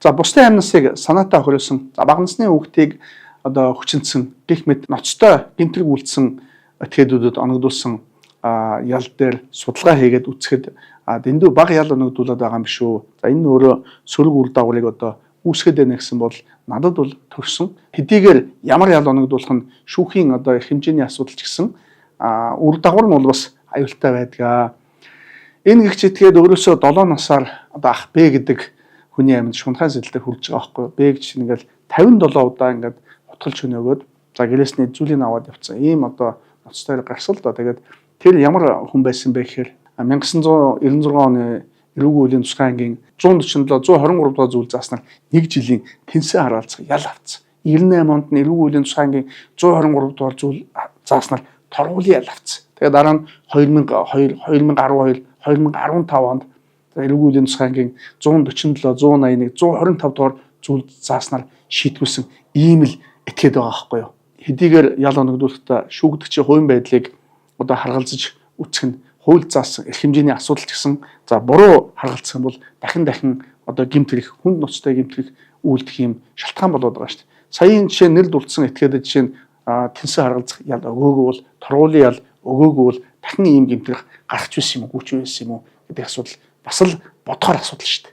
За, бусдын амнасыг санаатай хөрөөсөн. За, бага насны хүүхдийг одоо хүчинцэн гих мэт ноцтой гэмтрэг үлдсэн этгээдүүдэд оногдуулсан ял дээр судалгаа хийгээд үзэхэд дэндүү бага ял оногдуулаад байгаа юм биш үү. За, энэ нь өөрөө сөрөг үр дагаврыг одоо үүсгээд байна гэсэн бол надад бол төрсөн. Хэдийгээр ямар ял оногдуулах нь шүүхийн одоо их хэмжээний асуудал ч гэсэн үр дагавар нь бол бас аюултай байдаг. Энэ гэгч этгээд өөрөөсөө 7 насаар одоо ах Б гэдэг хүний амьд шунхай сэтэл дээр хүрж байгаа байхгүй. Б гэж ингээл 57 удаа ингээд хутгалж хөнөөгөөд, за, гэрээсний зүйлийг аваад явцсан. Ийм одоо ноцтой гарсан л доо. Тэгээд тэр ямар хүн байсан бэ гэхээр 1996 оны эрүүгийн үеийн тусгай ангийн 147 123 дугаар зүйл зааснаар нэг жилийн тэнсэн хараалцах ял авцсан. 98 онд нь эрүүгийн үеийн тусгай ангийн 123 дугаар зүйл зааснаар торгуулийн ял авцсан. Тэгээд дараа нь 2002, 2012, 2015 онд эрүүгийн үеийн тусгай ангийн 147, 181, 125 дугаар зүйл зааснаар шийтгүүлсэн ийм л этгээд байгаа байхгүй юу. Хэдийгээр ял оногдуулахдаа шүүгдэгчийн хувийн байдлыг одоо харгалзаж үзэх нь хууль заасан эрх хэмжээний асуудал ч гэсэн, за, буруу харгалзах юм бол дахин дахин одоо гэмт хэрэг, хүнд ноцтой гэмт хэрэг үйлдэх юм шалтгаан болоод байгаа шүү дээ. Саяын жишээ нэр дурдсан этгээдэд жишээ нь тэнсэн харгалзах ял өгөөгүй бол, торгуулийн ял өгөөгүй бол дахин ийм гэмт хэрэг гарч байсан юм уу, гүч байсан юм уу гэдэг асуудал бас л бодохоор асуудал шүү дээ.